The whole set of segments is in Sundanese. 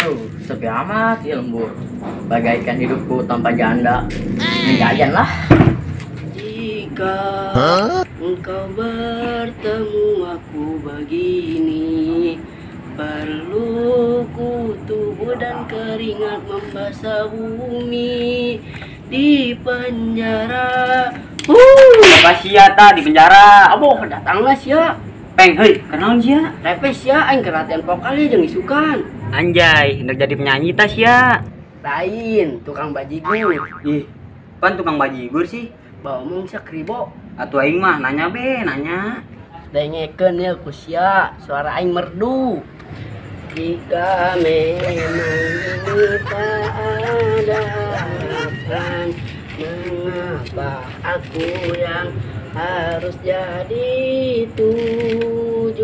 Tuh, sepi amat ya lembur. Bagaikan hidupku tanpa janda. Ini jajan lah. Jika engkau bertemu aku begini, perluku tubuh dan keringat membasah bumi di penjara. Apa sia ta di penjara? Aboh datanglah sia. Peng heuy, kenaon sia? Repes sia aing keur latihan vokal jeung isukan. Anjay, hendak jadi penyanyi ta sia? Lain, tukang bajigur. Ih, pan tukang bajigur sih. Bawa omong sia kribo. Atuh aing mah nanya be, nanya. Dengekeun ye ku sia, suara aing merdu. Jika memang ini tak ada harapan, mengapa aku yang harus jadi tujuan?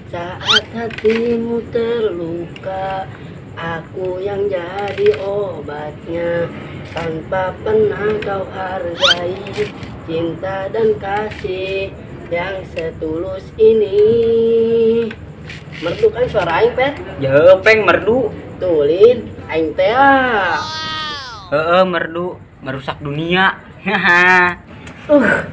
Saat hatimu terluka, aku yang jadi obatnya. Tanpa pernah kau hargai cinta dan kasih yang setulus ini. Merdu kan suara aing, Pet? Ya, peng merdu. Tulin aing teh. Heeh, merdu merusak dunia.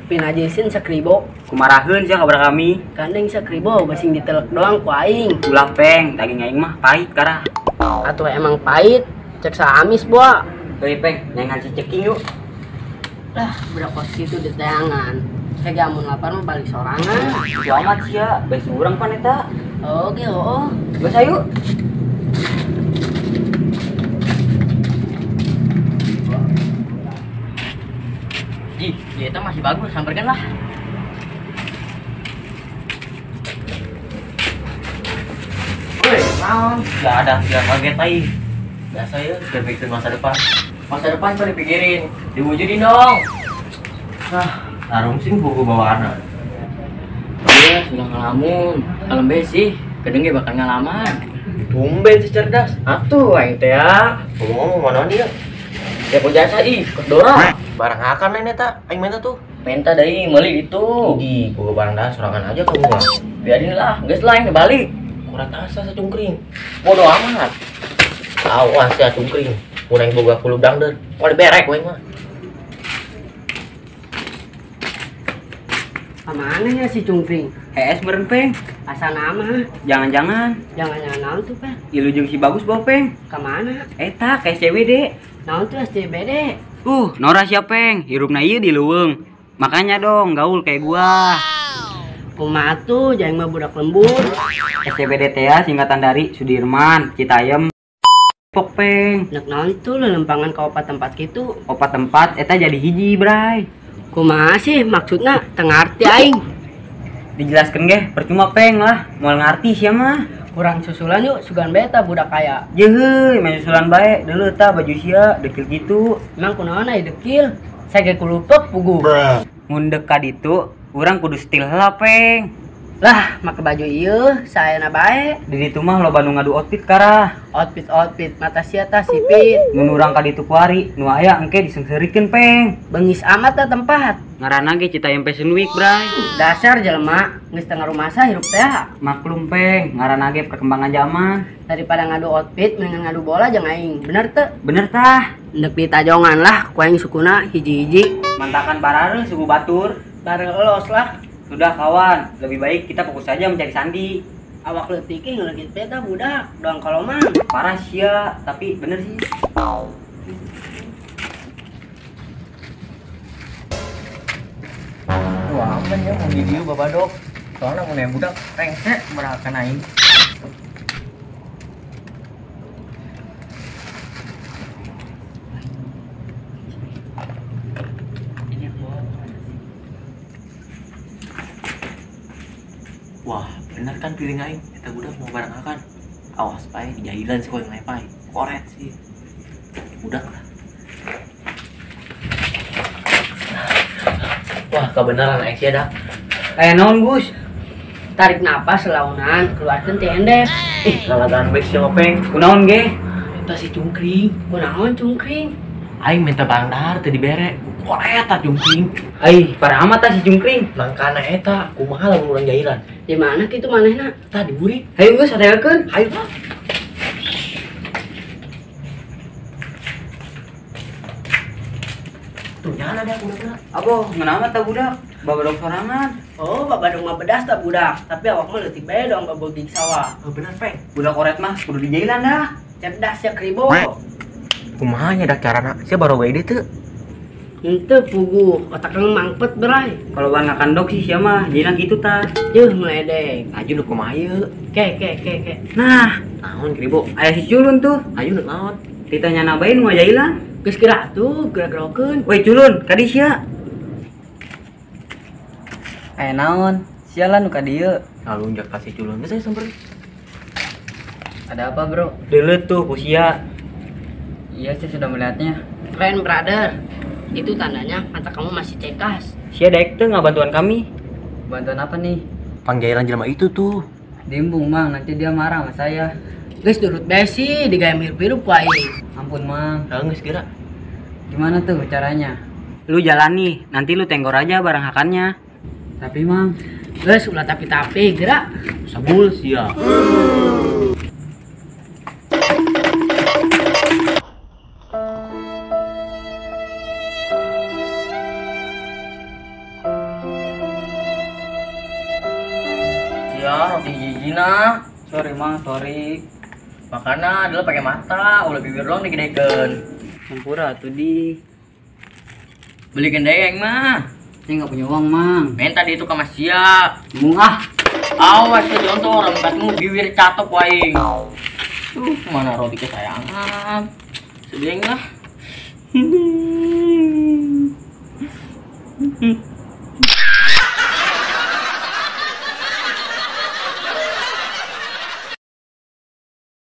Pinajisin sakribo. Kumaraheun sia kabar kami. Gandeng sakribo basing ditelek doang ku aing. Ulah peng, daging aing mah pahit karah. Atuh emang pahit, cek saamis boa. Heuy peng, nengan si ceking yuk. Lah, budak kos kitu di teangan. Saya amun lapar mah balik sorangan. Selamat sia, bae urang pan eta. Oke, oh. Geus ayo. Ji, itu masih bagus, samperkan lah. Woi, naon? Gak ada, gak kaget aing. Biasa ya, berpikir masa depan. Masa depan coba dipikirin, diwujudin dong. Ah, tarung sih buku bawaan. Iya, sudah ngelamun. Kalau sih, kedengge bakal ngalaman. Tumben si cerdas. Atuh aing teh ya. Ngomong-ngomong mana dia? Ya kok jasa ih, ke Dora. Barang akan lain eta, aing minta tuh. Minta deui meuli itu. Di, boga barang dah sorangan aja kamu mah. Biarin lah, geus lah aing balik. Kurang asa sacungkring. Bodoh amat. Awas ya cungkring. Mun aing boga kulub dangdeur, moal diberek we mah. Kamana nya si cungkring? Hees meureun peng. Asa nama. Jangan-jangan. Jangan-jangan naon tuh, Peng? Ilu jeung si bagus bawa peng. Kamana? Eta ka SCBD. Naon tuh SCBD? Nora sia peng, hirupna ieu di leuweung. Makanya dong gaul kayak gua. Kumaha tuh jangan mah budak lembur. SCBD teh singkatan dari Sudirman, Citayam, Pok peng. Nek naon tuh lelempangan ka opat tempat kitu? Opat tempat eta jadi hiji, Bray. Kumaha sih maksudna teu ngarti aing. Dijelaskeun ge percuma peng lah, moal ngarti sia mah. Kurang susulan yuk, sugan bae ta budak kaya. Jeuheuy, main susulan bae, deuleu ta baju sia dekil kitu. Emang kunaon aya dekil? Saya ge kulupek puguh. Mun deuk ka ditu, urang kudu stil heula peng. Lah, make baju ieu saena bae. Di ditu mah loba nu ngadu outfit karah. Outfit-outfit mata sia tah sipit. Mun urang ka ditu kuari, nu aya engke diseungseurikeun peng. Bengis amat tah tempat. Ngaranna ge Citayam Fashion Week, Bray. Dasar jelema geus teu ngarumasa hirup teh. Maklum peng, ngaranna ge perkembangan zaman. Daripada ngadu outfit mendingan ngadu bola jeung aing. Bener teu? Bener tah. Endek ditajongan lah ku aing sukuna hiji-hiji. Mantakan barareuh suku batur. Bareng elos lah. Sudah kawan, lebih baik kita fokus saja mencari sandi. Awak leutik ngelegit beta budak, doang kalau mah. Parah sia, tapi bener sih. Wah, aman ya mau video babadok. Soalnya mun budak rengsek merakan aing. Wah, bener kan piring aing, eta budak mau barang akan. Awas pae dijahilan sih koyo pai. Koret sih. Budak lah. Wah, kebenaran aing sia dah. Naon, Gus? Tarik napas launan, keluarkeun ti endek. Ih, lalagaan bae sia mah peng. Kunaon ge? Eta si cungkring. Kunaon cungkring? Aing minta barang dahar teu dibere. Koret ta cungkring. Ai, parah amat ta si cungkring. Nangkana eta kumaha lamun urang jahilan? Di mana kitu manehna? Tah di burik. Hayu geus sadeakeun. Hayu lah. Tuh nyala dah budak. Abo, ngeunah tah budak? Babadog sorangan. Oh, babadog mah bedas tah budak, tapi awak mah leutik bae dong baboging sawah. Oh, bener, Peng. Budak koret mah kudu dijailan dah. Cerdas ya Kribo. Kumaha nya dah carana? Sia baroga ide teu. Henteu puguh, otakna mangpet berai. Kalau ban ngakandok sih sia mah, jina kitu tah. Yeuh meledek. Aju nu kumaha ieu? Ke ke ke ke. Nah, naon Kribo? Aya si Culun tuh. Ayo nu naon? Ditanya nabain nu ngajailan. Geus geura atuh, geura-gerokeun. Woi Culun, ka dieu sia. Aya naon? Sia lah nu ka dieu. Ngalunjak ka si Culun geus aya samper. Ada apa, Bro? Deuleut tuh ku sia. Iya, saya sudah melihatnya. Keren, brother. Itu tandanya mata kamu masih cekas. Sia daek teu ngabantuan kami. Bantuan apa nih? Panggailan jelema itu tuh. Diembung, Mang, nanti dia marah sama saya. Geus nurut bae sih, digayam hirup-hirup ku aing. Ampun, Mang. Heeh, geus geura. Gimana tuh caranya? Lu jalan nih, nanti lu tenggor aja barang hakannya. Tapi, Mang, geus ulah tapi-tapi gerak. Sabul sia. Sia roti jijina. Sorry, Mang, sorry. Makana adalah pakai mata, ulah bibir doang digedekeun. Hampura atuh di. Belikan deui aing mah. Saya nggak punya uang, Mang. Minta di itu ka Mas sia. Embung ah. Awas tuh contoh rempatmu bibir catok waing. Tuh, mana roti kesayangan. Sedih lah.